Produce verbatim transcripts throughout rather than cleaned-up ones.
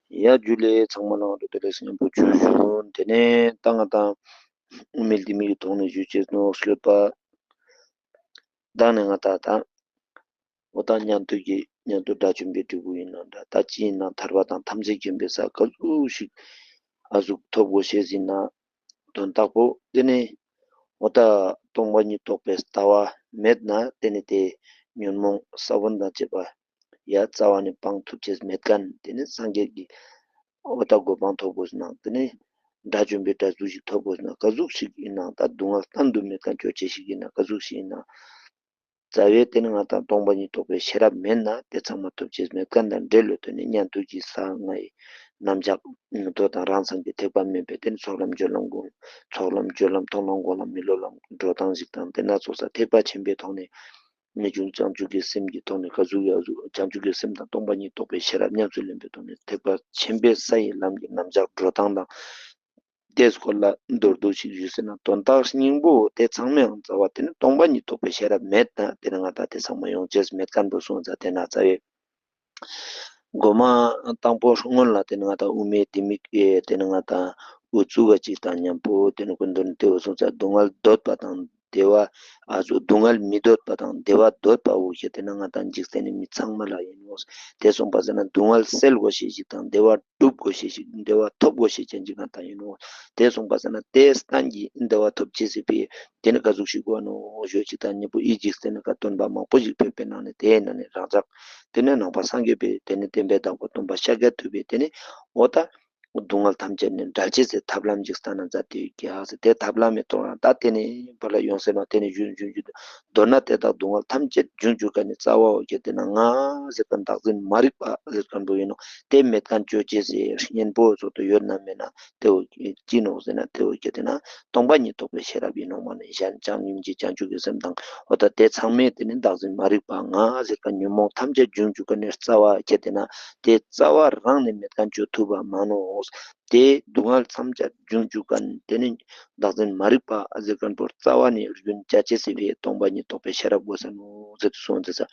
ཡ་ཇུ་ལེ། ཚང་མ་ལ་ང་ཏང་བདེ་ལེགས་སྙན་པོ་ཇུ་ཞུ། དེ་ནས་ད་ང་ཏང་དབུ་མའི་ལྡེ་མིག་གི་ཐོག་ནས་ཞུ་ཅེས་ནོག་སྐྱོད་པ། ད་ནི་ང་ཏང་ད་འོ་ད་ཉན་ཐོས་ཀྱི་ཉན་ཐོས་དགྲ་བཅོམ་པའི་འབྲས་བུ་ཡིན་ན་འདྲ། ད་ཅི་ཡིན་ན་ཐར་པ་དང་ཐམས་ཅད་མཁྱེན་པའི་ས་ག་ཟུག་ཞིག་ཨ་ཟུག་ཐོབ་དགོས་ཤེས་ཡིན་ན། དོན་དག་པོ་དེ་ནི་འོ་ད་སྟོང་པ་ཉིད་རྟོགས་པའི་ལྟ་བ་མེད་ན་དེ་ནི་དེ་ཉོན་མོངས་ས་བོན་དང་བཅས་པ་ཡ་རྩ་བ་ནས་སྤང་ཐུབ་ཅེས་མེད་མཁན། དེ་ནི་སངས་རྒྱས་ཀྱི་འོ་ད་གོ་འཕང་ཐོབ་དགོས་ན། དེ་ནི་དགྲ་བཅོམ་པའི་འབྲས་བུ་ཞིག་ཐོབ་དགོས་ན་ག་ཟུག་ཞིག་ཡིན་ན། ད་སྡུག་བསྔལ་བསྟན་དུ་མེད་མཁན་ཅོ་ཅེས་ཞིག་ཡིན་ན་ག་ཟུག་ཞིག་ཡིན་ན། རྩ་བའི་དེ་ནི་ང་ཏང་སྟོང་པ་ཉིད་རྟོགས་པའི་ཤེས་རབ་མེད་ན་དེ་ཚང་མ་ཐོབ་ཅེས་མེད་མཁན་དང་འབྲེལ་ལོས་དོན་ནི་ཉན་ཐོས་ཀྱི་ས་ལྔའི་རྣམ་གཞག་མདོ་དང་རང་སངས་རྒྱས་ཐེག་པ་དམན་པའི་དེ་ནི་ཚོགས་ལམ་སྦྱོར་ལམ་སྒོམ། ཚོགས་ལམ་སྦྱོར་ལམ་མཐོང་ལམ་སྒོམ་ལམ་མི་སློབ་ལམ་འགྲོ་སྟངས་ཞིག་དང་དེ་སྣ་ཚོགས་ས་ཐེག་པ་ཆེན་པོའི་ཐོག་ནས་ངེས་འབྱུང་བྱང་ཆུབ་ཀྱི་སེམས་ཀྱི་ཐོག་ནས་ག་ཟུག་ཡ་ཟུག་བྱང་ཆུབ་ཀྱི་སེམས་དང་སྟོང་པ་ཉིད་རྟོགས་པའི་ཤེས་རབ་ཉམས་སུ་ལེན་པའི་ཐོག་ནས་ཐེག་པ་ཆེན་པོའི་ས་ཡི་ལམ་གྱི་རྣམ་གཞག་འགྲོ་སྟངས་དང་། དེའི་སྐོར་ལ་མདོར་བསྡུས་ཤིག་ཞུས་ཟེར་ན། དོན་དག་སྙིང་པོ་དེ་ཚང་མའི་ཨང་རྩ་བ་དེ་ནི་སྟོང་པ་ཉིད་རྟོགས་པའི་ཤེས་རབ་མེད་ན་དེ་ནི་ང་ཏང་དེ་ཚང་མ་ཡོང་ཅེས་མེད་མཁན་པོ་སོང་ཙང་དེ་ན་རྩ་བའི་གོ་མ་དང་པོ་སྔོན་ལ་དེ་ནི་ང་ཏང་དབུ་མའི་ལྡེ་མིག་གི་དེ་ནི་ང་ཏང་འུ་ཚུགས་ཀ་ཅིག་དང་མཉམ་པོ་དེ་ནི་ཀུན་འདུན་དེ་བོ་སོང་ཙང་སྡུག་བསྔལ་འདོད་པ་དང་བདེ་བ་ཨ་ཚོ་སྡུག་བསྔལ་མི་འདོད་པ་དང་བདེ་བ་འདོད་པ་འོ་ཁྱེད་དེ་ན་ང་ཏང་འཇིག་རྟེན་ནི་མི་ཚང་མ་ལ་ཡིན་ནོག། དེ་སོང་པ་ཟེར་ན་སྡུག་བསྔལ་སེལ་དགོས་ཤེས་ཤིག་དང་བདེ་བ་སྒྲུབ་དགོས་ཤེས་ཤིག་བདེ་བ་ཐོབ་དགོས་ཤེས་ཅན་ཅིག་ང་ཏང་ཡིན་ནོག། དེ་སོང་པ་ཟེར་ན་དེ་སྟན་གྱི་བདེ་བ་ཐོབ་ཅེས་སི་ཕི་དེ་ནི་ག་ཟུག་ཞིག་དགོས་ནོག་ཞུ་ཅིག་དང་མཉམ་པོ་ཨི་འཇིག་རྟེན་ནི་ཀ་སྟོན་པ་མང་པོ་ཞིག་ཕེབས་པའི་ནང་ནས་དེའི་ནང་ནས་རང་ཅག་དེ་ནི་ནང་པ་སངས་རྒྱས་པའི་དེ་ནི་བསྟན་པའི་བདག་པོ་སྟོན་པ་ཤཱཀྱ་ཐུབ་པའི་དེ་ནི་འོ་ད་སྡུག་བསྔལ་ཐམས་ཅད་ནི་བྲལ་ཅེས་སི་ཐབས་ལམ་ཅིག་སྟན་ན་མཛད་དེ་ཡོད་ཀྱག་ཟེར། དེ་ཐབས་ལམ་མི་ཐོག་ན་ད་དེ་ནི་བར་ལ་ཡོང་ཟེར་ན་དེ་ནི་ཞུ་ཞུ་ཞུ་མདོར་ན་དེ་དག་སྡུག་བསྔལ་ཐམས་ཅད་འབྱུང་འཇུག་ག་ནི་རྩ་བའོ་ཁྱེད་དེ་ན་ང་ཟེར་མཁན་བདག་འཛིན་མ་རིག་པ་ཟེར་མཁན་པོ་ཡིན་ནོག། དེ་མེད་མཁན་ཅོ་ཅེས་སི་གཉེན་པོ་ཚོགས་དུ་ཡོད་ན་མེད་ན་དེ་བོ་ཅི་ནོག་ཟེར་ན་དེ་བོ་ཁྱེད་དེ་ན་སྟོང་པ་ཉིད་རྟོགས་པའི་ཤེས་རབ་ཡིན་ནོག་མ་ནི་གཞན་བྱམས་སྙིང་རྗེ་བྱང་ཆུབ་ཀྱི་སེམས་དང་འོ་ད་དེ་ཚང་མས་དེ་ནི་བདག་འཛིན་མ་རིག་པ་ང་ཟེར་མཁན་ཉོན་མོངས་ཐམས་ཅད་འབྱུང་འཇུག་ག་ནི་རྩ་བ་ཁྱེད་དེ་ན་དེ་རྩ་བ་རང་ནས་མེད་མཁན་ཅོ་ཐུབ་པ་མ་ནོག། དེ་སྡུག་བསྔལ་ཐམས་ཅད་འབྱུང་འཇུག་མཁན་དེ་ནི་བདག་འཛིན་མ་རིག་པ་ཟེར་མཁན་པོ་རྩ་བ་ནས་རྒྱུན་བཅད་ཅེས་སི་ཕི་སྟོང་པ་ཉིད་རྟོགས་པའི་ཤེས་རབ་དགོས་ས་ནོག་ཟེར་དུ་གསུངས་ཏེ་ས།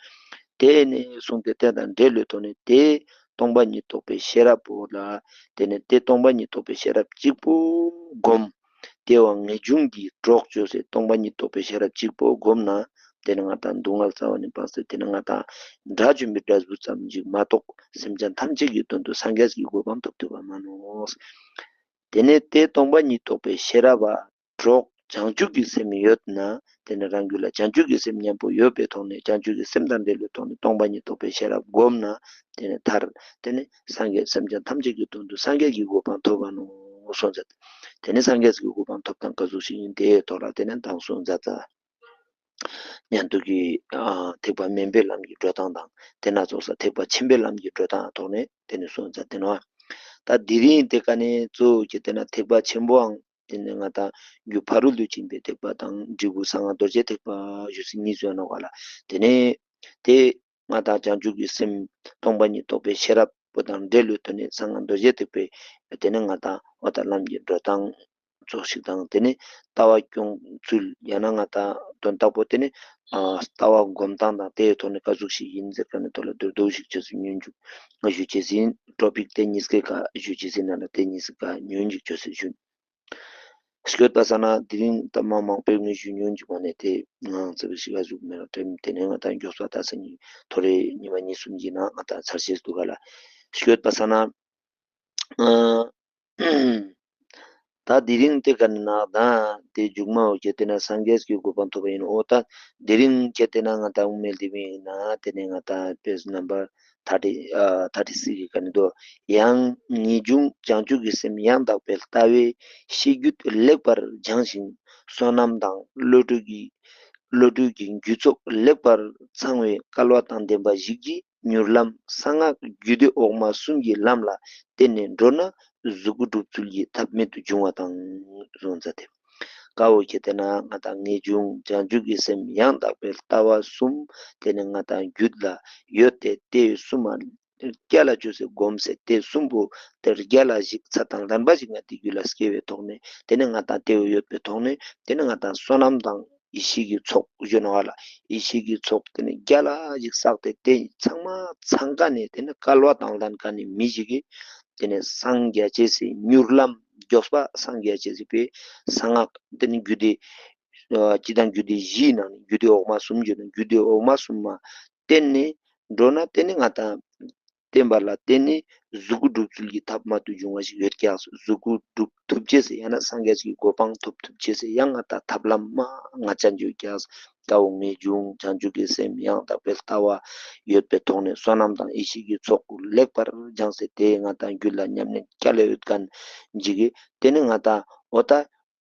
དེ་ནས་གསུངས་ཏེ་དེ་དང་འབྲེལ་ལོས་ཐོག་ནས་དེ་སྟོང་པ་ཉིད་རྟོགས་པའི་ཤེས་རབ་པོ་ལ་དེ་ནས་དེ་སྟོང་པ་ཉིད་རྟོགས་པའི་ཤེས་རབ་གཅིག་པོ་སྒོམ། དེ་བ་ངེས་འབྱུང་གི་གྲོགས་བཅོས་སེ་སྟོང་པ་ཉིད་རྟོགས་པའི་ཤེས་རབ་གཅིག་པོ་སྒོམ་ན། དེ་ནི་ང་ཏང་སྡུག་བསྔལ་རྩ་བ་ནས་སྤངས་ཏེ་དེ་ནི་ང་ཏང་དགྲ་བཅོམ་པའི་འབྲས་བུ་ཙམ་ཞིག་མ་གཏོགས་སེམས་ཅན་ཐམས་ཅད་ཀྱི་དོན་དུ་སངས་རྒྱས་ཀྱི་གོ་འཕང་ཐོབ་ཐུབ་པ་མ་ནོག། དེ་ནས་དེ་སྟོང་པ་ཉིད་རྟོགས་པའི་ཤེས་རབ་པ་གྲོགས་བྱང་ཆུབ་ཀྱི་སེམས་ཡོད་ན་དེ་ནི་རང་རྒྱུད་ལ་བྱང་ཆུབ་ཀྱི་སེམས་མཉམ་པོ་ཡོད་པའི་ཐོག་ནས་བྱང་ཆུབ་ཀྱི་སེམས་དང་འབྲེལ་བའི་ཐོག་ནས་སྟོང་པ་ཉིད་རྟོགས་པའི་ཤེས་རབ་སྒོམ་ན་དེ་ནི་ཐར་དེ་ནི་སངས་རྒྱས་སེམས་ཅན་ཐམས་ཅད་ཀྱི་དོན་དུ་སངས་རྒྱས་ཀྱི་གོ་འཕང་ཐོབ་པ་ནོག་གསུངས་མཛད། དེ་ནི་སངས་རྒྱས་ཀྱི་གོ་འཕང་ཐོབ་སྟངས་ག་ཟུག་ཞིག་ཡིན་དེའི་ཐོག་ལ་དེ་ནི་མདང་གསུངས་མཛད་ཙ། ཉན་ཐོས་ཀྱི་ཨ་ཐེག་པ་དམན་པའི་ལམ་གྱི་འགྲོ་སྟངས་དང་དེ་སྣ་ཚོགས་ས་ཐེག་པ་ཆེན་པོའི་ལམ་གྱི་འགྲོ་སྟངས་ཐོག་ནས་དེ་ནི་གསུངས་མཛད་དེ་ནོག། ད་དེ་རིང་དེ་ཀ་ནས་གཙོ་བོ་གི་དེ་ན་ཐེག་པ་ཆེན་པོའང་དེ་ནི་ང་ཏང་རྒྱུ་ཕ་རོལ་ཏུ་ཕྱིན་པའི་ཐེག་པ་དང་འབྲས་བུ་གསང་སྔགས་རྡོ་རྗེ་ཐེག་པ་ཞུ་སྲིད་གཉིས་སུ་ཡང་ནོག་ག་ལ། དེ་ནས་དེ་ང་ཏང་བྱང་ཆུབ་ཀྱི་སེམས་སྟོང་པ་ཉིད་རྟོགས་པའི་ཤེས་རབ་པོ་དང་འབྲེལ་ལོས་ཐོག་ནས་གསང་སྔགས་རྡོ་རྗེ་ཐེག་པའི་དེ་ནི་ང་ཏང་འོ་ད་ལམ་གྱི་འགྲོ་སྟངས་ཙོགས་ཤིག་དང་དེ་ནི་ལྟ་བ་སྐྱོང་ཚུལ་ཡང་ན་ང་ཏང་དོན་དག་པོ་དེ་ནི་ཨ་ལྟ་བ་སྒོམ་སྟངས་དང་དེའི་ཐོག་ནས་ག་ཟུག་ཞིག་ཡིན་ཟེར་མཁན་ནི་ཐོག་ལ་མདོར་བསྡུས་ཤིག་ཅོས་སེ་ཉུང་ངུ་ཞུ་ཅེས་ཡིན། ཊོ་པིག་དེ་གཉིས་ཀའི་ཀ་ཞུ་ཅེས་ཡིན་ན་ལ་དེ་གཉིས་ཀའི་ཀ་ཉུང་ངུ་ཅོས་སེ་ཞུ། སྐྱོད་པ་ས་ན་དེ་རིང་ད་མ་མང་པོའི་ངས་ཞུ་ཉུང་ངུ་ཅིག་མ་ནས་དེ་ང་ཚོ་ཞིག་ག་ཟུག་མེད་ལ་དྲན་དེ་ནས་ང་ཏང་མགྱོགས་པ་ད་ས་ཉིན་ཐོ་རེ་ཉི་མ་གཉིས་གསུམ་གྱི་ནང་ང་ཏང་ཚར་ཤེས་འདུག་ག་ལ། སྐྱོད་པ་ས་ན་ཨ། ད་དེ་རིང་དེ་ག་ནི་ན་ད་དེ་མཇུག་མ་འོ་ཁྱེད་དེ་ན་སངས་རྒྱས་ཀྱི་གོ་འཕང་ཐོབ་པ་ཡིན། འོ་ད་དེ་རིང་ཁྱེད་དེ་ན་ང་ཏང་དབུ་མའི་ལྡེ་མིག་ཡིན་ན་དེ་ནས་ང་ཏང་པེཇ་ནམ་བར་ཐར་ཊི་ཨ་ཐར་ཊི་སིགས་ཀྱི་ཀ་ནི་འདུག། ཡང་ངེས་འབྱུང་བྱང་ཆུབ་ཀྱི་སེམས་ཡང་དག་པའི་ལྟ་བའི་ཤེས་རྒྱུད་ལེགས་པར་སྦྱངས་ཤིང་བསོད་ནམས་དང་བློ་གྲོས་ཀྱི་བློ་གྲོས་ཀྱི་རྒྱུ་ཚོགས་ལེགས་པར་ཚང་བའི་སྐལ་བ་དང་ལྡན་པ་ཞིག་གིས་མྱུར་ལམ་གསང་སྔགས་རྒྱུད་སྡེ་འོག་མ་གསུམ་གྱི་ལམ་ལ་བརྟེན་ནས་འགྲོ་ན་གཟུགས་སྐུ་འགྲུབ་ཚུལ་གྱི་ཐབས་མེད་དུ་འབྱུང་བ་དང་གསུངས་མཛད་དེ། ཀ་བོ་ཁྱེད་དེ་ན་ང་ཏང་ངེས་འབྱུང་བྱང་ཆུབ་ཀྱི་སེམས་ཡང་དག་པའི་ལྟ་བ་གསུམ་དེ་ནི་ང་ཏང་རྒྱུད་ལ་ཡོད་དེ་དེ་གསུམ་མ་རྒྱ་ལ་ཅོས་སེ་སྒོམ་སེ་དེ་གསུམ་པོ་དེ་རྒྱ་ལ་ཞིག་ཚད་དང་ལྡན་པ་ཞིག་ང་ཏི་རྒྱུད་ལ་སྐྱེ་བའི་ཐོག་ནས་དེ་ནི་ང་ཏང་དེ་བོ་ཡོད་པའི་ཐོག་ནས་དེ་ནི་ང་ཏང་བསོད་ནམས་དང་ ཡེ་ཤེས་ཀྱི་ཚོགས་ཞུ་ནོག་ལ། ཡེ་ཤེས་ཀྱི་ཚོགས་དེ་ནི་རྒྱལ་ལ་ཞིག་བསགས་ཏེ་དེ་ཚང་མ་ཚང་ཀ་ནས་དེ་ནི་སྐལ་བ་དང་ལྡན་ཀ་ནས་མི་ཞིག་གིས་དེ་ནི་སངས་རྒྱས་ཅེས་སི་མྱུར་ལམ་མགྱོགས་པ་སངས་རྒྱས་ཅེས་སི་པའི་གསང་སྔགས་དེ་ནི་རྒྱུད་སྡེ་ཨ་སྤྱིར་བཏང་རྒྱུད་སྡེ་བཞིའི་ནང་ནས་རྒྱུད་སྡེ་འོག་མ་གསུམ་ཞུ་ན་རྒྱུད་སྡེ་འོག་མ་གསུམ་མ་བསྟེན་ནས་འགྲོ་ན་དེ་ནི་ང་དང་བསྟེན་པ་ལ་བརྟེན་ནས་གཟུགས་སྐུ་སྒྲུབ་ཚུལ་གྱི་ཐབས་མ་བཏུབ་འབྱུང་བ་ཞིག་ཡོད་ཀྱག། གཟུགས་སྐུ་སྒྲུབ་ཐུབ་ཅེས་སི་ཡང་ན་སངས་རྒྱས་ཀྱི་གོ་འཕང་ཐོབ་ཐུབ་ཅེས་སི་ཡང་ང་དང་ཐབས་ལམ་མ་ལྔ་ཅན་ཡོད་ཀྱག། ཀ་བོ་ངེས་འབྱུང་བྱང་ཆུབ་ཀྱི་སེམས་ཡང་དག་པའི་ལྟ་བ་ཡོད་པའི་ཐོག་ནས་བསོད་ནམས་དང་ཡེ་ཤེས་ཀྱི་ཚོགས་ལེགས་པར་སྦྱངས་སེ་དེ་ང་དང་རྒྱུད་ལ་ཉམས་ལེན་སྐྱ་ལེ་ཡོད་མཁན་ཞིག་གིས་དེ་ནི་ང་དང་འོ་ད་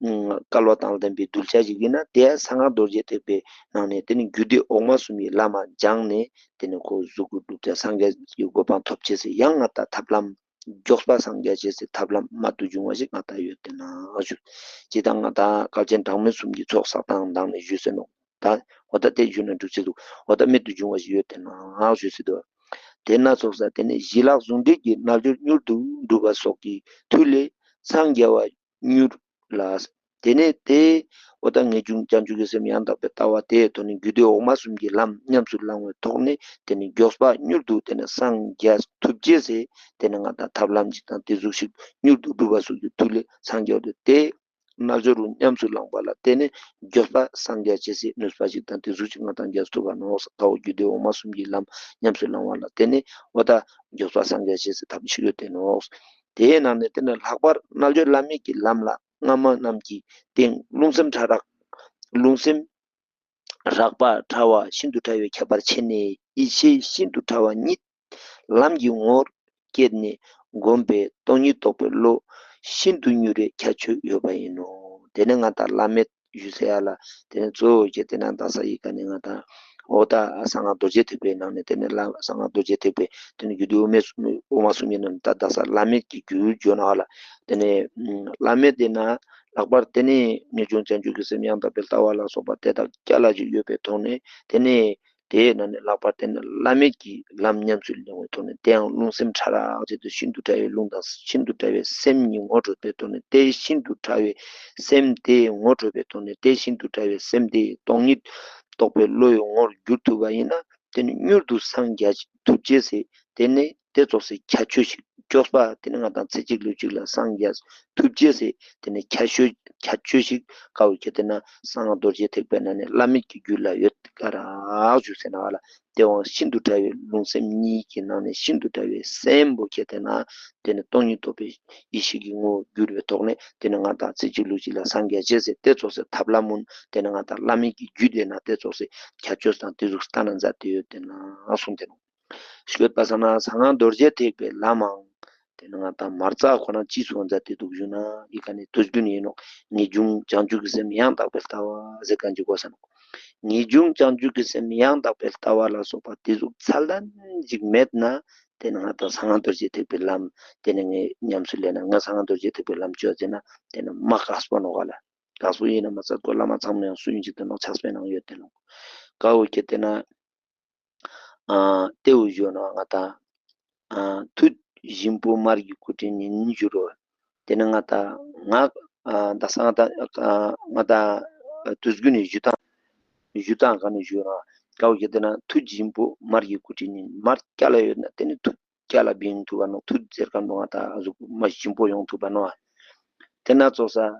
སྐལ་བ་དང་ལྡན་པའི་གདུལ་བྱ་ཞིག་ཡིན་ན་དེ་གསང་སྔགས་རྡོ་རྗེ་ཐེག་པའི་ནང་ནས་དེ་ནི་རྒྱུད་སྡེ་འོག་མ་གསུམ་གྱི་ལམ་མ་སྦྱངས་ནས་དེ་ནི་ཁོ་གཟུགས་སྐུ་སྒྲུབ་བྱ་སངས་རྒྱས་ཀྱི་གོ་འཕང་ཐོབ་ཅེས་སི་ཡང་ང་དང་ཐབས་ལམ་མགྱོགས་པ་སངས་རྒྱས་ཅེས་སི་ཐབས་ལམ་མ་བཏུབ་འབྱུང་བ་ཞིག་ང་དང་ཡོད་དེ་ན་ཞུ། ཇི་ལྟར་ང་དང་བསྐལ་ཆེན་གྲངས་མེད་གསུམ་གྱི་ཚོགས་བསགས་སྟངས་དང་ནི་ཞུས་ཟེར་ནོག། ད་འོ་ད་དེ་ཞུ་ན་འགྲིག་ཅེས་འདུག། འོ་ད་རྨད་དུ་བྱུང་བ་ཞིག་ཡོད་དེ་ན་ཞུས་ཟེར་འདུག། དེ་སྣ་ཚོགས་ས་དེ་ནི་ཞི་ལྷག་ཟུང་འབྲེལ་གྱི་རྣལ་འབྱོར་མྱུར་དུ་འགྲུབ་པ་སོགས་ཀྱི་མཐུ་ལས་སངས་རྒྱ་བ་མྱུར་ལ། དེ་ནས་དེ་འོ་ད་ངེས་འབྱུང་བྱང་ཆུབ་ཀྱི་སེམས་ཡང་དག་པའི་ལྟ་བ་དེའི་ཐོག་ནས་རྒྱུད་སྡེ་འོག་མ་གསུམ་གྱི་ལམ་ཉམས་སུ་བླང་བའི་ཐོག་ནས་དེ་ནི་མགྱོགས་པ་མྱུར་དུ་དེ་ནི་སངས་རྒྱས་ཐུབ་ཅེས་སི་དེ་ནི་ང་དང་ཐབས་ལམ་ཞིག་དང་དེ་ཟུག་ཞིག་མྱུར་དུ་འགྲུབ་པ་སོགས་ཀྱི་མཐུ་ལས་སངས་རྒྱས་ཏེ་དེ་རྣལ་འབྱོར་རུ་ཉམས་སུ་བླང་བ་ལ་བརྟེན་ནས་མགྱོགས་པ་སངས་རྒྱས་ཅེས་སི་ནུས་པ་ཞིག་དང་དེ་ཟུག་ཞིག་ང་དང་རྒྱས་ཐུབ་པ་ནོག། ཀ་བོ་རྒྱུད་སྡེ་འོག་མ་གསུམ་གྱི་ལམ་ཉམས་སུ་བླང་བ་ལ་བརྟེན་ནས་འོ་ད་མགྱོགས་པ་སངས་རྒྱས་ཅེས་སི་ཐབས་ཤིག་ཡོད་དེ་ནོག། དེའི་ནང་ནས་དེ་ནི་ལྷག་པར་རྣལ་འབྱོར་བླ་མེད་ཀྱི་ལམ་ལ་སྔ་མ་རྣམས་ཀྱི་སྟེང་རླུང་སེམས་ཕྲ་རགས་རླུང་སེམས་རགས་པ་ཕྲ་བ་ཤིན་ཏུ་ཕྲ་བའི་ཁྱད་པར་ཕྱེ་ནས་ཡེ་ཤེས་ཤིན་ཏུ་ཕྲ་བ་ཉིད་ལམ་གྱི་ངོ་བོར་བསྐྱེད་ནས་བསྒོམས་པས་སྟོང་ཉིད་རྟོགས་པའི་བློ་ཤིན་ཏུ་མྱུར་བའི་ཁྱད་ཆོས་ཡོད་པ་ཡིན་ནོ། དེ་ནི་ང་དང་བླ་མེད་ཞུ་ཟེར་ཡ་ལ་དེ་ནི་གཙོ་བོ་ཁྱེར་ཏེ་ན་དག་ས་ཡི་ག་ནས་ང་དང་འོ་ད་གསང་སྔགས་རྡོ་རྗེ་ཐེག་པའི་ནང་ནས་དེ་ནི་ལ་གསང་སྔགས་རྡོ་རྗེ་ཐེག་པའི་དེ་ནི་རྒྱུད་སྡེ་འོག་མ་གསུམ་ཡིན་ནམ་ད་དག་ས་བླ་མེད་ཀྱི་རྒྱུད་བརྗོད་ན་ལ་དེ་ནི་བླ་མེད་དེ་ན་ལྷག་པར་དེ་ནི་ངེས་འབྱུང་བྱང་ཆུབ་ཀྱི་སེམས་ཡང་དག་པའི་ལྟ་བ་ལ་སོགས་པ་དེ་དག་སྐྱ་ལ་ཞིག་ཡོད་པའི་ཐོག་ནས་དེ་ནི་དེའི་ནང་ནས་ལྷག་པར་དེ་ནི་བླ་མེད་ཀྱི་ལམ་ཉམས་སུ་ལེན་པའི་ཐོག་ནས་དེའང་རླུང་སེམས་ཕྲ་རགས་ཅིག་ཏུ་ཤིན་ཏུ་ཕྲ་བའི་རླུང་དང་ཤིན་ཏུ་ཕྲ་བའི་སེམས་གཉིས་ངོ་འཕྲོད་པའི་ཐོག་ནས་དེ་ཤིན་ཏུ་ཕྲ་བའི་སེམས་དེ་ངོ་འཕྲོད་པའི་ཐོག་ནས་དེ་ཤིན་ཏུ་ཕྲ་བའི་སེམས་དེ་སྟོང་ཉིད་རྟོགས་པའི་བློ་ཡི་ངོ་བོར་འགྱུར་ཐུབ་པ་ཡིན་ན་དེ་ནི་མྱུར་དུ་སངས་རྒྱས་ཐུབ་ཅེས་སི་དེ་ནི་དེ་ཙོགས་སི་ཁྱད་ཆོས་ཤིག་མགྱོགས་པ་དེ་ནི་ང་དང་ཚེ་གཅིག་ལུས་གཅིག་ལ་སངས་རྒྱས་ཐུབ་ཅེས་སི་དེ་ནི་ཁྱད་ཆོས་ཁྱད་ཆོས་ཤིག་ཀ་བོ་ཁྱེར་ཏེ་ན་གསང་སྔགས་རྡོ་རྗེ་ཐེག་པའི་ནང་ནས་བླ་མེད་ཀྱི་རྒྱུད་ལ་ཡོད་ཀ་རག་ཞུ་ཟེར་ན་བ་ལ་དེའང་ཤིན་ཏུ་ཕྲ་བའི་རླུང་སེམས་གཉིས་ཀྱི་ནང་ནས་ཤིན་ཏུ་ཕྲ་བའི་སེམས་པོ་ཁྱེར་ཏེ་ན་དེ་ནི་སྟོང་ཉིད་རྟོགས་པའི་ཡེ་ཤེས་ཀྱི་ངོ་བོར་གྱུར་པའི་ཐོག་ནས་དེ་ནི་ང་དང་ཚེ་གཅིག་ལུས་གཅིག་ལ་སངས་རྒྱས་ཅེས་སི་དེ་ཙོགས་སི་ཐབས་ལམ་མུན་དེ་ནི་ང་དང་བླ་མེད་ཀྱི་རྒྱུད་དེ་ན་དེ་ཙོགས་སི་ཁྱད་ཆོས་དང་དེ་ཟུག་སྟན་ན་མཛད་དེ་ཡོད་དེ་ན་གསུངས་ཏེ་ནོག། ཤོད་པ་སང་ན་གསང་སྔགས་རྡོ་རྗེ་ཐེག་པའི་ལམ་མང་། དེ་ནི་ང་དང་མ་རྩ་ཁོ་ན་ཅི་སོང་མཛད་དེ་འདུག་ཞུ་ན་ཡི་ག་ནི་དུས་རྒྱུན་ཡིན་ནོག། ངེས་འབྱུང་བྱང་ཆུབ་ཀྱི་སེམས་ཡང་དག་པའི་ལྟ་བ་ཟེར་མཁན་ཅིག་དགོས་ས་ནོག། ངེས་འབྱུང་བྱང་ཆུབ་ཀྱི་སེམས་ཡང་དག་པའི་ལྟ་བ་ལ་སོགས་པ་དེ་ཟུག་ཚད་ལྡན་ཅིག་མེད་ན་དེ་ནི་ང་དང་གསང་སྔགས་རྡོ་རྗེ་ཐེག་པའི་ལམ་དེ་ནི་ངས་ཉམས་སུ་ལེན་ན་ང་གསང་སྔགས་རྡོ་རྗེ་ཐེག་པའི་ལམ་ཆོས་ཟེར་ན་དེ་ནི་མ་དཀགས་པོ་ནོག་ག་ལ། དཀགས་པོ་ཡིན་ན་མ་ཚད་ཁོ་བླ་མ་ཚང་མ་ཡང་སུ་ཡིན་ཅིག་དེ་ནོག་ཕྱག་དཔེ་ནང་ཡོད་དེ་ནོག། ཀ་བོ་ཁྱེར་ཏེ་ན། ཨ་དེའུ་ཞུ་ན་ང་དང་། ཨ་ཐུད་བཞིན་པོ་དམར་གྱི་སྐུ་དྲིན་ཡིན་ཞུ་རོ། དེ་ནི་ང་དང་ང་ཨ་དག་ས་ང་དང་ཨ་ང་དང་དུས་རྒྱུན་ནི་ཞུ་སྟངས་ཞུ་སྟངས་ག་ནི་ཞུ་ན་ཀ་བོ་ཁྱེར་ཏེ་ན་ཐུད་བཞིན་པོ་དམར་གྱི་སྐུ་དྲིན་ཡིན། དམར་སྐྱ་ལ་ཡོད་ན་དེ་ནི་ཐུད་སྐྱ་ལ་བིང་ཐུབ་པ་ནོག། ཐུད་ཟེར་མཁན་པོ་ང་དང་ཨ་ཟུག་མ་ཞིམ་པོ་ཡོང་ཐུབ་པ་ནོག། དེ་ན་ཙོགས་ས།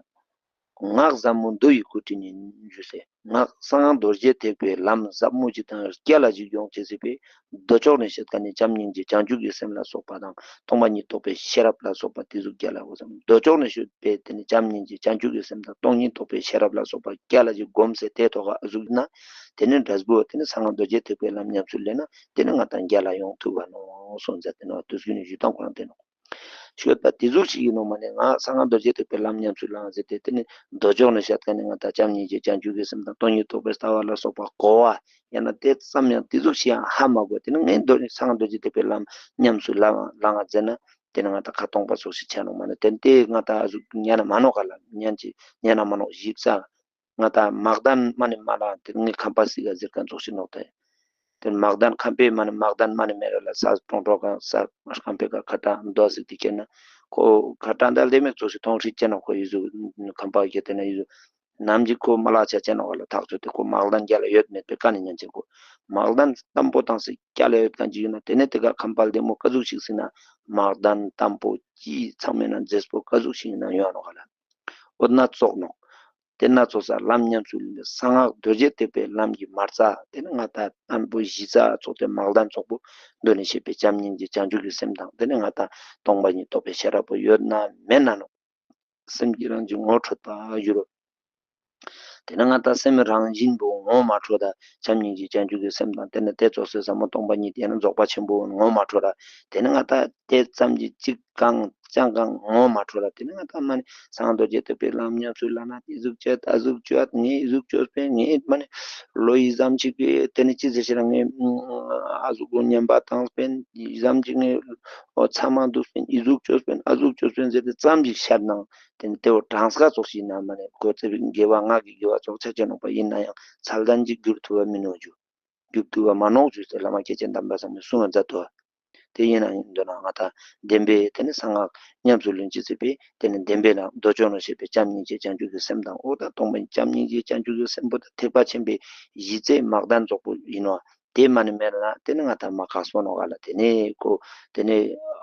ངག་ཟབ་མོ་མདོ་ཡི་སྐུ་དྲིན་ཡིན་ཞུ་སེ། ངག་གསང་སྔགས་རྡོ་རྗེ་ཐེག་པའི་ལམ་ཟབ་མོ་ཅིག་དང་རྒྱ་ལ་ཅིག་ཡོང་ཅེས་སི་ཕིའ་མདོ་ཕྱོགས་ནས་བཤད་མཁན་ནི་བྱམས་སྙིང་རྗེ་བྱང་ཆུབ་ཀྱི་སེམས་ལ་སོགས་པ་དང་སྟོང་པ་ཉིད་རྟོགས་པའི་ཤེས་རབ་ལ་སོགས་པ་དེ་ཟུག་རྒྱ་ལ་འོ་ཙམ་མདོ་ཕྱོགས་ནས་བཤད་པའི་དེ་ནི་བྱམས་སྙིང་རྗེ་བྱང་ཆུབ་ཀྱི་སེམས་དང་སྟོང་ཉིད་རྟོགས་པའི་ཤེས་རབ་ལ་སོགས་པ་རྒྱ་ལ་ཅིག་སྒོམ་སེ་དེ་ཐོག་ག་ཨ་ཟུག་ན་དེ་ནི་འབྲས་བུ་དེ་ནི་གསང་སྔགས་རྡོ་རྗེ་ཐེག་པའི་ལམ་ཉམས་སུ་ལེན་ན་དེ་ནི་ང་དང་རྒྱ་ལ་ཡོང་ཐུབ་པ་ནོག་སོང་ཟེར་ཏེ་ནོག། དུས་རྒྱུན་ནི་ཞུ་སྟངས་ཁོ་རང་དེ་ནོག། ཤོད་པ་དེ་ཟུག་ཞིག་ཡིན་ནོག་མ་ནི་ང་གསང་སྔགས་རྡོ་རྗེ་ཐེག་པའི་ལམ་ཉམས་སུ་བླང་ཟེར་ཏེ་དེ་ནི་མདོ་ཕྱོགས་ནས་བཤད་མཁན་ནི་ང་དང་བྱམས་སྙིང་རྗེ་བྱང་ཆུབ་ཀྱི་སེམས་དང་སྟོང་ཉིད་རྟོགས་པའི་ལྟ་བ་ལ་སོགས་པ་གོ་བ་ཡང་ན་དེ་ཙམ་ཡང་དེ་ཟུག་ཞིག་ཡང་ཧ་མ་གོ་དེ་ནི་ངས་མདོ་གསང་སྔགས་རྡོ་རྗེ་ཐེག་པའི་ལམ་ཉམས་སུ་བླང་བླང་ང་ཟེར་ན་དེ་ནི་ང་དང་ཁ་སྟོང་པ་ཙོགས་ཤིག་ཆ་ནོག་མ་ནི་དེ་ནི་དེ་ང་དང་ཨ་ཟུག་ཉན་ན་མ་ནོག་ག་ལ་ཉན་ཅི་ཉན་ན་མ་ནོག་ཞིབ་ས། ང་དང་མག་དན་མ་ནི་མ་ལ་དེ་ངའི་ཁམས་པ་སི་ག་ཟེར་མཁན་ཙོགས་ཤིག་ནོག་ཏེ། དེ་མག་དན་ཁམས་པའི་མ་ནི་མག་དན་མ་ནི་མེ་ར་ལ་ས་སྤོང་གྲོགས་གང་ས་ཁམས་པའི་ག་ཁ་ཏ་མདོ་ཟིག་དེ་ཁྱེར་ན་ཁོ་ཁ་ཏ་འདའ་ལྡེ་མིག་ཙོགས་ཤིག་མཐོང་ཤིག་ཅེ་ན་ཁོ་ཡི་ཟུག་ཁམས་པ་ཁྱེར་ཏེ་ན་ཡི་ཟུག་ ནམ་ཞིག་ཁོ་མ་ལ་ཆ་ཅེ་ནོག་ག་ལ། ཐག་ཆོད་དེ་ཁོ་དམག་དོན་རྒྱལ་ལ་ཡོད་མེད་པའི་ཀ་ནེ་ཉན་ཅེ་ཁོ། དམག་དོན་དམ་པོ་དང་སི་རྒྱལ་ལ་ཡོད་ཁན་ཅིག་ཡིན་ན་དེ་ནེ་དེ་ག་ཁམས་དཔལ་ལྡན་མོ་ཀ་ཟུག་ཞིག་སི་ན་དམག་དོན་དམ་པོ་ཅི་ཚང་མེད་ན་མཛེས་པོ་ཀ་ཟུག་ཞིག་ཡིན་ན་ཡོང་ནོག་ག་ལ། འོ་ན་ཙོགས་ནོག། དེ་ན་ཙོགས་ས་ལམ་ཉམས་སུ་ལེན་པའི་གསང་སྔགས་རྡོ་རྗེ་ཐེག་པའི་ལམ་གྱི་མ་རྩ་དེ་ནེ་ང་ཏང་དང་པོ་གཞི་རྩ་ཙོགས་ཏེ་དམག་དོན་ཙོགས་པོ་མདོ་ནས་བཤད་པའི་བྱམས་སྙིང་རྗེ་བྱང་ཆུབ་ཀྱི་སེམས་དང་དེ་ནེ་ང་ཏང་སྟོང་པ་ཉིད་རྟོགས་པའི་ཤེས་རབ་པོ་ཡོད་ན་མེད་ན་ནོག། སེམས་ཀྱི་རང་བཞིན་ངོ་འཕྲོད་པ་ཡོད་རོ། དེ་ནེ་ང་ཏང་སེམས་རང་བཞིན་པོ་ངོ་མ་འཕྲོད་ད་བྱམས་སྙིང་རྗེ་བྱང་ཆུབ་ཀྱི་སེམས་དང་དེ་ནེ་དེ་ཙོགས་སེ་ཟབ་མོ་སྟོང་པ་ཉིད་ཡང་ན་རྫོགས་པ་ཆེན་པོ་ངོ་མ་འཕྲོད་ད། དེ་ནེ་ང་ཏང་དེ་ཙམ་གྱི་གཅིག་གང་ཅང་གང་ངོ་མ་འཕྲོད་ད། དེ་ནེ་ང་ཏང་མ་ནེ་གསང་སྔགས་རྡོ་རྗེ་ཐེག་པའི་ལམ་ཉམས་སུ་ལེན་ན་ཨི་ཟུག་ཅོས་ཨ་ཟུག་ཅོས་ངས་ཨི་ཟུག་ཅོས་པས་ངས་མ་ནེ་ལོ་ཨི་ཙམ་ཅིག་གི་དེ་ནེ་ཅི་ཟེར་ཤེས་རང་ངས་ཨ་ཟུག་གོ་ཉན་པ་དང་པས་ཨི་ཙམ་ཅིག་ངས་འོ་ཚང་མ་འདུག་པས་ཨི་ཟུག་ཅོས་པས་ཨ་ཟུག་ཅོས་པས་ཟེར་ཏེ་ཙམ་ཅིག་ཤར་ནང་དེ་ནེ་དེ་བོ་གྲངས་ཀ་ཙོགས་ཤིག་ན་མ་ནེ་ཁོ་ཚེ་བའི་དགེ་བ་སྔགས་ཀྱི་དགེ་བ་ཙོགས་ཆ་ཅེ་ནོག་པ་ཡིན་ན་ཡང་ཚད་ལྡན་གྱི་འགྱུར་ཐུབ་པ་མི་ནོག་ཞུ། འགྱུར་ཐུབ་པ་མ་ནོག་ཞུ་ཟེར་བླ་མ་སྐྱེས་ཆེན་དམ་པ་ཚང་མས་གསུང་བ་མཛད་དོ། དེ་ཡིན་ན་ཡིན་འདོད་ན་ང་ཏང་བདེན་པའི་དེ་ནེ་གསང་སྔགས་ཉམས་སུ་ལེན་ཅེས་ཟེར་བའི་དེ་ནེ་བདེན་པའི་ལམ་མདོ་ཆོག་ནོ་ཞེས་པའི་བྱམས་སྙིང་རྗེ་བྱང་ཆུབ་ཀྱི་སེམས་དང་འོ་ད་སྟོང་པ་བྱམས་སྙིང་རྗེ་བྱང་ཆུབ་ཀྱི་སེམས་པོ་ད་ཐེག་པ་ཆེན་པོའི་གཞི་རྩའི་དམག་དོན་ཙོགས་པོ་ཡིན་ནོ། དེ་མ་ནེ་མེད་ན་དེ་ནེ་ང་ཏང་མ་ཁག་སོ་ནོག་ག་ལ། དེ་ནེ་ཁོ་དེ་ནེ་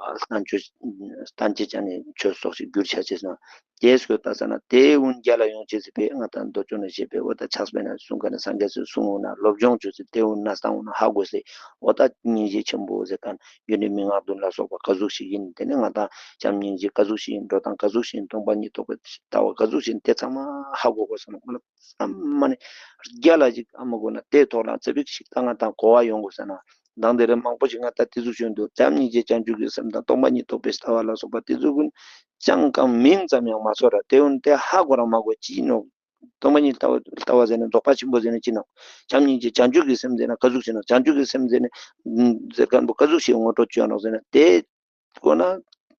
ཨ་བསྟན་བཅོས་བསྟན་བཅོས་ཅན་ནི་ཆོས་སོགས་ཤིག་འགྱུར་ཆ་ཅེས་ན། དེ་སྐོར་ལྟ་ས་ན་དེ་འུན་རྒྱལ་ལ་ཡོང་ཅེས་ཟེར་བས་ང་ཏང་མདོ་ཆོག་ནས་བཤད་པའི་འོ་ད་ཕྱག་དཔེ་ན་གསུང་མཁན་ནི་སངས་རྒྱས་སི་གསུང་འོ་ན་སློབ་སྦྱོང་ཅོས་ཟེར་དེ་འུན་ན་སྟངས་འོ་ན་ཧ་གོ་ཟེར། འོ་ད་སྙིང་རྗེ་ཆེན་པོ་ཟེར་མཁན་རྒྱུ་ནི་མན་ངག་བདུན་ལ་སོགས་པ་ག་ཟུག་ཞིག་ཡིན། དེ་ནེ་ང་ཏང་བྱམས་སྙིང་རྗེ་ག་ཟུག་ཞིག་ཡིན། འགྲོ་སྟངས་ག་ཟུག་ཞིག་ཡིན། སྟོང་པ་ཉིད་རྟོགས་པའི་ལྟ་བ་ག་ཟུག་ཞིག་ཡིན། དེ་ཚང་མ་ཧ་གོ་དགོས་ས་ནོག་མ་ལ། ཚང་མ་ནི་རྒྱལ་ལ་ཞིག་ཨ་མ་གོ་ན་དེ་ཐོག་ལ་ཚེ་བིག་ཞིག་ད་ང་ཏང་གོ་བ་ཡོང་དགོས་ས་ན། མདང་དེ་རིང་མང་པོ་ཞིག་ང་ཏང་དེ་ཟུག་ཞུ་འདུག། བྱམས་སྙིང་རྗེ་བྱང་ཆུབ་ཀྱི་སེམས་དང་སྟོང་པ་ཉིད་རྟོགས་པའི་ལྟ་བ་ལ་སོགས་པ་དེ་ཟུག་ཀུན་ཅང་གང་མིང་ཙམ་ཡང་མ་ཚོར་ར། དེ་འུན་དེ་ཧ་གོ་རང་མ་གོ་ཅི་ནོག། སྟོང་པ་ཉིད་ལྟ་བ་ལྟ་བ་ཟེར་ན་རྫོགས་པ་ཆེན་པོ་ཟེར་ན་ཅི་ནོག། བྱམས་སྙིང་རྗེ་བྱང་ཆུབ་ཀྱི་སེམས་ཟེར་ན་ག་ཟུག་ཞིག་ནོག། བྱང་ཆུབ་ཀྱི་སེམས་ཟེར་ན་ཟེར་མཁན་པོ་ག་ཟུག་ཞིག་ངོ་སྤྲོད་ཅོ་ནོག་ཟེར་ན་དེ་ཁོ་ན་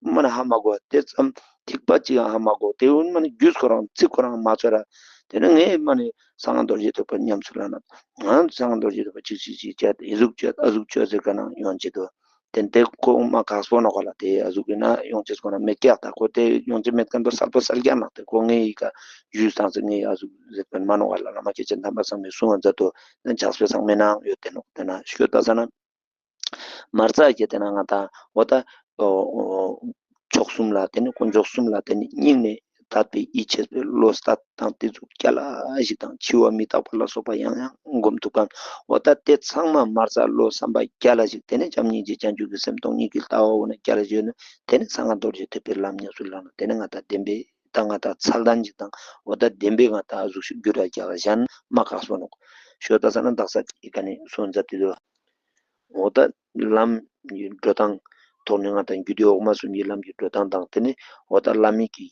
མ་ནེ་ཧ་མ་གོ། དེ་ཙམ་ཐིག་པ་ཅིག་ཡང་ཧ་མ་གོ། དེ་འུན་མ་ནེ་རྒྱུས་ཁོ་རང་ཚིག་ཁོ་རང་མ་ཚོར་ར། དེ་ནེ་ངས་མ་ནེ་གསང་སྔགས་རྡོ་རྗེ་ཐེག་པ་ཉམས་སུ་ལེན་ན། ང་གསང་སྔགས་རྡོ་རྗེ་ཐེག་པ་ཅིག་ཅིག་ཅིག་བྱས་ཏེ་ཨི་ཟུག་བྱས་ཨ་ཟུག་བྱས་ཟེར་ག་ན་ཡོང་ཅེས་འདུག། དེ་དེ་ཁོ་མ་ཁག་སོ་ནོག་ག་ལ། དེ་ཨ་ཟུག་ཡིན་ན་ཡོང་ཅེས་ཁོ་ན་མེད་ཀྱག། ད་ཁོ་དེ་ཡོང་ཅེས་མེད་མཁན་པོ་གསལ་པོ་གསལ་རྐྱང་ནོག། དེ་ཁོ་ངའི་ཡི་ག་ཞུས་སྟངས་སུ་ངའི་ཨ་ཟུག་ཟེར་མཁན་མ་ནོག་ག་ལ། བླ་མ་སྐྱེས་ཆེན་དམ་པ་ཚང་མས་གསུང་བ་མཛད་དོ། དེ་ཕྱག་དཔེ་ཚང་མའི་ནང་ཡོད་དེ་ནོག། དེ་ན་ཤོད་ད་ས་ན། མ་རྩ་གི་དེ་ན་ང་ཏང་འོ་ད་འོ་འོ་མཆོག་གསུམ་ལ་དེ་ནེ་དཀོན་མཆོག་གསུམ་ལ་དེ་ནེ་སྙིང་ནས་དད་པའི་ཡིད་ཆེས་པའི་བློ་གཏད་དང་དེ་ཚོ་རྒྱལ་ལ་ཞིག་དང་འཆི་བ་མི་རྟག་པ་ལ་སོགས་པ་ཡང་ཡང་སྒོམ་ཐུབ་མཁན། འོ་ད་དེ་ཚང་མ་མ་རྩ་བློ་བསམ་པ་རྒྱལ་ལ་ཞིག་དེ་ནེ་བྱམས་སྙིང་རྗེ་བྱང་ཆུབ་ཀྱི་སེམས་སྟོང་ཉིད་ཀྱི་ལྟ་བ་འོ་ན་རྒྱལ་ལ་ཞིག་ཡོད་ན་དེ་ནེ་གསང་སྔགས་རྡོ་རྗེ་ཐེག་པའི་ལམ་ཉམས་སུ་ལེན་ན་དེ་ནེ་ང་ཏང་བདེན་པའི་ད་ང་ཏང་ཚད་ལྡན་ཞིག་དང་འོ་ད་བདེན་པའི་ང་ཏང་ཨ་ཟུག་ཞིག་འགྱུར་ར་རྒྱག་གཞན་མ་ཁག་སོ་ནོག། ཤོད་ད་ས་ན་དག་ས་ཀྱི་ཀ་ནེ་གསུང་མཛད་དེ་འདུག། འོ་ད་ལམ་གྱི་འགྲོ་སྟངས་ཐོག་ནེ་ང་ཏང་རྒྱུད་སྡེ་འོག་མ་གསུམ་གྱི་ལམ་གྱི་འགྲོ་སྟངས་དང་དེ་ནེ་འོ་ད་བླ་མེད་ཀྱི་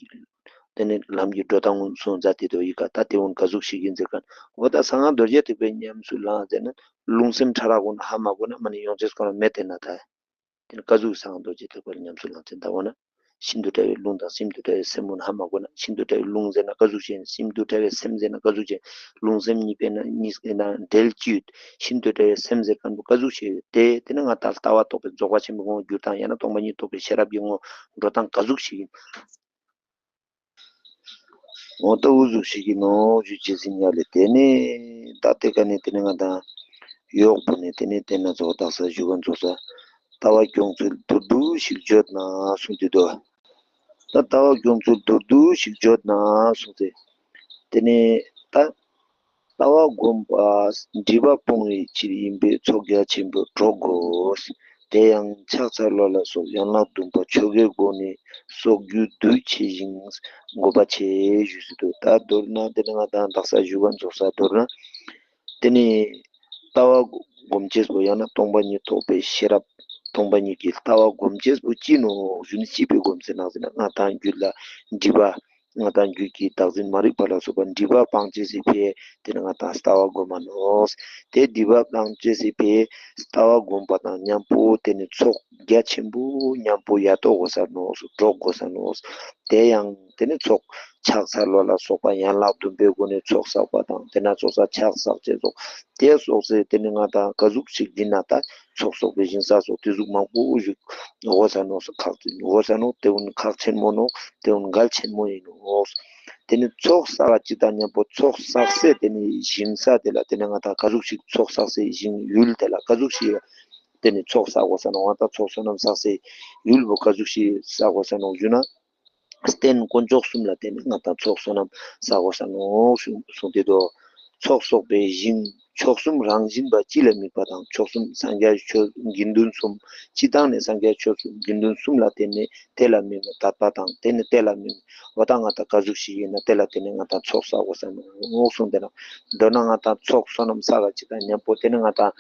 དེ་ནེ་ལམ་གྱི་འགྲོ་སྟངས་གུན་གསུང་མཛད་དེ་འདུག། ཡི་ག་ད་དེ་གུན་ག་ཟུག་ཞིག་ཡིན་ཟེར་མཁན་འོ་ད་གསང་སྔགས་རྡོ་རྗེ་ཐེག་པའི་ཉམས་སུ་ལེན་ཟེར་ན་ལུང་སེམས་ཕྲ་རགས་གུན་ཧ་མ་གོ་ན་མ་ནེ་ཡོང་ཅེས་ཁོ་ན་མེད་དེ་ན་ད། དེ་ནེ་ག་ཟུག་གསང་སྔགས་རྡོ་རྗེ་ཐེག་པ་ལ་ཉམས་སུ་ལེན་ཚེ་ད་འོ་ན། ཤིན་ཏུ་ཕྲ་བའི་ལུང་དང་ཤིན་ཏུ་ཕྲ་བའི་སེམས་གུན་ཧ་མ་གོ་ན་ཤིན་ཏུ་ཕྲ་བའི་ལུང་ཟེར་ན་ག་ཟུག་ཞིག་ཡིན། ཤིན་ཏུ་ཕྲ་བའི་སེམས་ཟེར་ན་ག་ཟུག་ཞིག་ཡིན། ལུང་སེམས་གཉིས་པའི་ནང་གཉིས་ཀྱི་ནང་འབྲེལ་གྱི་ཡོད། ཤིན་ཏུ་ཕྲ་བའི་སེམས་ཟེར་མཁན་པོ་ག་ཟུག་ཞིག་ཡོད། དེ་དེ་ནེ་ང་ཏང་ལྟ་བ་རྟོགས་པའི་རྫོགས་པ་ཆེན་པོའི་ངོ་བོ་འགྱུར་དང་ཡང་ན་སྟོང་པ་ཉིད་རྟོགས་པའི་ཤེས་རབ་ཀྱི་ངོ་བོ་འགྲོ་སྟངས་ག་ཟུག་ཞིག་ཡིན། འོ་ད་འུ་ཟུག་ཞིག་ཡིན་ནོག་ཞུ་ཅེས་ཡིན་ཡ་ལེ། དེ་ནེ་ད་དེ་ཀ་ནེ་དེ་ནེ་ང་ཏང་ཡོག་པོ་ནེ་དེ་ནེ་དེ་ན་ཚོགས་དག་ས་ཞུ་མཁན་ཚོགས་ས་ལྟ་བ་སྐྱོང་ཚུལ་མདོར་བསྡུས་ཤིག་བརྗོད་ན་གསུངས་ཏེ་འདུག། ད་ལྟ་བ་སྐྱོང་ཚུལ་མདོར་བསྡུས་ཤིག་བརྗོད་ན་གསུངས་ཏེ། དེ་ནེ་ད་ལྟ་བ་སྒོམ་པ་སྒྲིབ་པ་སྤོང་བའི་ཕྱིར་ཡིན་པས་ཚོགས་རྒྱ་ཆེན་པོས་གྲོགས་དགོས། དེ་ཡང་ཕྱག་འཚལ་ལོ་ལ་སོགས་ཡན་ལག་བདུན་པ་ཆོ་གའི་སྒོ་ནས་གསོག་རྒྱུ་དུས་ཆེ་ཞིང་དགོས་པ་ཆེ་ཞུས་སུ་འདུག། ད་མདོར་ན་དེ་ནེ་ང་ཏང་དག་ས་ཞུ་མཁན་ཚོགས་ས་མདོར་ན་དེ་ནེ་ལྟ་བ་སྒོམ་ཅེས་པོ་ཡང་ན་སྟོང་པ་ཉིད་རྟོགས་པའི་ཤེས་རབ་སྟོང་པ་ཉིད་ཀྱི་ལྟ་བ་སྒོམ་ཅེས་པོ་ཅི་ནོག་ཞུ་ན་ཅི་ཕི་སྒོམ་ཟེར་ན་ཟེར་ན་ང་ཏང་རྒྱུད་ལ་སྒྲིབ་པ་ང་ཏང་རྒྱུད་ཀྱི་བདག་འཛིན་མ་རིག་པ་ལ་སོགས་པ་སྒྲིབ་པ་སྤང་ཅེས་སི་ཕི་དེ་ནེ་ང་ཏང་ལྟ་བ་སྒོམ་མ་ནོག། དེ་སྒྲིབ་པ་སྤང་ཅེས་སི་ཕི་ལྟ་བ་སྒོམ་པ་དང་མཉམ་པོ་དེ་ནེ་ཚོགས་རྒྱ་ཆེན་པོ་མཉམ་པོ་ཡ་ཏོ་དགོས་ས་ནོག། གྲོགས་དགོས་ས་ནོག། དེ་ཡང་དེ་ནེ་ཚོགས་ཕྱག་འཚལ་ལོ་ལ་སོགས་པ་ཡན་ལག་བདུན་པའི་སྒོ་ནས་ཚོགས་བསགས་པ་དང་དེ་ན་ཚོགས་ས་ཕྱག་བསགས་ཅེས་སོགས་དེ་སོགས་སེ་དེ་ནེ་ང་ཏང་ག་ཟུག་ཞིག་ཡིན་ན་ད་ཚོགས་གསོག་པའི་ཞིང་ས་སོགས་དེ་ཟུག་མང་པོ་ཞིག་འོ་ས་ནོག་ས་ཁག་ཅིག་འོ་ས་ནོག། དེ་གུན་ཁག་ཆེན་མོ་ནོག། དེ་གུན་གལ་ཆེན་མོ་ཡིན་ནོག། ཏེ་ནེ་ཚོགས་བསགས་ཅིག་དང་མཉམ་པོ་ཚོགས་བསགས་སའི་ཏེ་ནེ་ཞིང་ས་ཏེ་ལ་ཏེ་ནེ་ང་དང་ག་ཟུག་ཞིག་ཚོགས་བསགས་སའི་ཞིང་ཡུལ་ཏེ་ལ་ག་ཟུག་ཞིག་ཏེ་ནེ་ཚོགས་བསགས་དགོས་ས་ནོག། ང་དང་ཚོགས་བསོད་ནམས་བསགས་སའི་ཡུལ་བོ་ག་ཟུག་ཞིག་བསགས་དགོས་ས་ནོག་ཞུ་ན། རྟེན་དཀོན་མཆོག་གསུམ་ལ་བརྟེན་ནས་ང་དང་ཚོགས་བསོད་ནམས་བསགས་དགོས་ས་ནོག་གསུངས་ཏེ་དུག། ཚོགས་གསོག་པའི་ཞིང་མཆོག་གསུམ་རང་བཞིན་པ་སྤྱི་ལ་དམིགས་པ་དང་། མཆོག་གསུམ་སངས་རྒྱས་ཆོས་དགེ་འདུན་གསུམ་སྤྱི་བཏང་ནས་སངས་རྒྱས་ཆོས་དགེ་འདུན་གསུམ་ལ་བརྟེན་ནས་དེ་ལ་དམིགས་ནས་དད་པ་དང་། དེ་ནི་དེ་ལ་དམིགས་ནས་འོ་ད་ང་དང་ག་ཟུག་ཞིག་ཡིན་ན་དེ་ལ་བརྟེན་ནས་ང་དང་ཚོགས་བསགས་དགོས་ས་ནོག་གསུངས་ཏེ་ན། མདོར་ན་ང་དང་ཚོགས་བསོད་ནམས་བསགས་ཅིག་དང་མཉམ་པོ་དེ་ནི་ང་དང་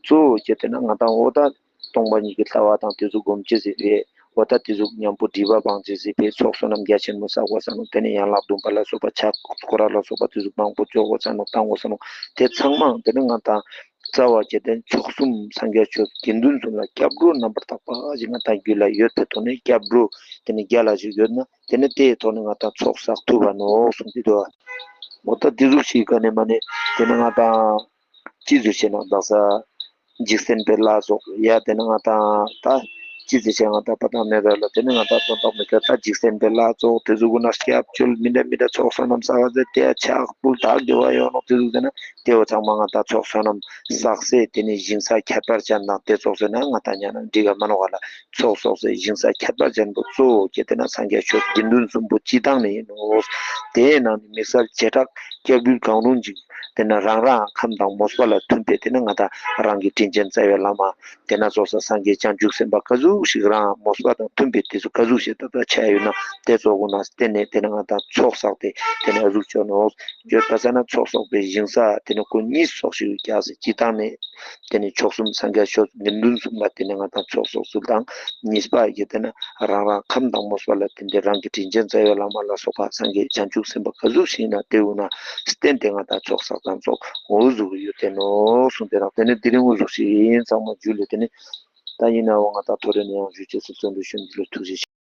གཙོ་བོ་ཅི་དེ་ན་ང་དང་འོ་ད་སྟོང་པ་ཉིད་ཀྱི་ལྟ་བ་དང་དེ་ཚོ་སྒོམ་ཅེས་ཟེར་བས། འོ་ད་དེ་ཚོ་མཉམ་པོ་སྒྲིབ་པ་སྤང་ཅེས་ཟེར་བས། ཚོགས་བསོད་ནམས་རྒྱ་ཆེན་མོ་བསགས་དགོས་ས་ནོག། དེ་ནས་ཡན་ལག་བདུན་པ་ལ་སོགས་པ་ཕྱག་སྐོར་ར་ལ་སོགས་པ་དེ་ཚོ་མང་པོ་ཅོ་དགོས་ས་ནོག། བཏང་དགོས་ས་ནོག། དེ་ཚང་མ་དེ་ནི་ང་དང་རྩ་བ་བྱས་ཏེ་མཆོག་གསུམ་སངས་རྒྱས་ཆོས་དགེ་འདུན་གསུམ་ལ་སྐྱབས་འགྲོ་རྣམ་པར་དག་པ་ཞིག་ང་དང་རྒྱུད་ལ་ཡོད་པའི་ཐོག་ནས་སྐྱབས་འགྲོ་དེ་ནི་རྒྱལ་ལ་ཞིག་ཡོད་ན་དེ་ནི་དེའི་ཐོག་ནས་ང་དང་ཚོགས་བསགས་ཐུབ་པ་ནོག་གསུངས་ཏེ་དུག། འོ་ད་དེ་ཟུག་ཞིག་ག་ནས་མ་ནས་དེ་ནི་ང་དང་ཅི་ཟེར་ཆེ་ན་དག་ས་འཇིག་རྟེན་པའི་ལྷ་ཚོགས་ཡ་དེ་ནི་ང་དང་ད་ཅི་ཟེར་ཆེ་ང་དང་པ་དང་མེད་པ་ལ་དེ་ནི་ང་དང་དོན་དག་མེད་ཀྱང་ད་འཇིག་རྟེན་པའི་ལྷ་ཚོགས་དེ་ཟུག་གུན་ན་སྐྱབས་བཅོལ་མི་འདྲ་མི་འདྲ་ཚོགས་བསོད་ནམས་བསགས་ཟེར་དེ་ཡ་ཕྱག་ཕུལ་ད་དགེ་བ་ཡོང་ནོག། དེ་ཟུག་ཟེར་ན་དེ་བོ་ཚང་མ་ང་དང་ཚོགས་བསོད་ནམས་བསགས་སའི་དེ་ནི་ཞིང་ས་ཁྱད་པར་ཅན་དང་དེ་ཚོགས་ཟེར་ན་ང་དང་ཉན་ན་འགྲིག་ག་མ་ནོག་ག་ལ། ཚོགས་གསོག་སའི་ཞིང་ས་ཁྱད་པར་ཅན་པོ་གཙོ་བོ་ཁྱེད་དེ་ན་སངས་རྒྱས་ཆོས་དགེ་འདུན་གསུམ་པོ་སྤྱི་བཏང་ནས་ཡིན་ནོག། དེའི་ནང་ནས་དམིགས་བསལ་བྱེ་བྲག་སྐྱབས་འགྲོ་གང་རུང་ཅིག་དེ་ན་རང་རང་ཁམས་དང་མོས་པ་ལ་མཐུན་པའི་དེ་ན་ང་དང་རང་གི་དྲིན་ཅན་རྩ་བའི་བླ་མ་དེ་ན་ཚོགས་ས་སངས་རྒྱས་བྱང་ཆུབ་སེམས་དཔའ་ག་ཟུག་ཞིག་རང་མོས་པ་དང་མཐུན་པའི་དེ་ཚོ་ག་ཟུག་ཞིག་ད་ལྟ་ཆ་ཡོད་ན་དེ་ཚོགས་གུན་ན་བརྟེན་ནས་དེ་ན་ང་དང་ཚོགས་བསགས་ཏེ་དེ་ན་ཨ་ཟུག་ཆོག་ནོག། བརྗོད་པ་ས་ན་ཚོགས་གསོག་པའི་ཞིང་ས་དེ་ན་ཀུན་གཉིས་ཚོགས་ཤིག་རྒྱག་སའི་སྤྱི་བཏང་ནས། དེ་ནས་མཆོག་གསུམ་སངས་རྒྱས་ཆོས་དགེ་འདུན་གསུམ་ལ་བརྟེན་ནས་ང་དང་ཚོགས་གསོག་ཚུལ་དང་། གཉིས་པ་གི་དེ་ན་རང་རང་ཁམས་དང་མོས་པ་ལ་བརྟེན་ཏེ་རང་གི་དྲིན་ཅན་རྩ་བའི་བླ་མ་ལ་སོགས་པ་སངས་རྒྱས་བྱང་ཆུབ་སེམས་དཔའ་ག་ཟུག་ཞིག་ན་དེ་འུ་ན་བརྟེན་ཏེ་ང་དང་ཚོགས་བསགས་དང་ཚོགས་འོ་ཟུག་ཡོད་དེ་ནོག་གསུངས་ཏེ་རང་དེ་ནས་དེ་རིང་འུ་ཟུག་ཞིག་ཡིན་ཚང་མ་ཇུ་ལེ། དེ་ནས་ད་ཡིན་ནའང་ང་དང་ཐོ་རེ་ནས་ཡང་ཞུ་ཅེས་སུ་བརྩོན་འགྲུས་ཞུ་ཇུ་ལེ། ཐུགས་རྗེ་ཆེ།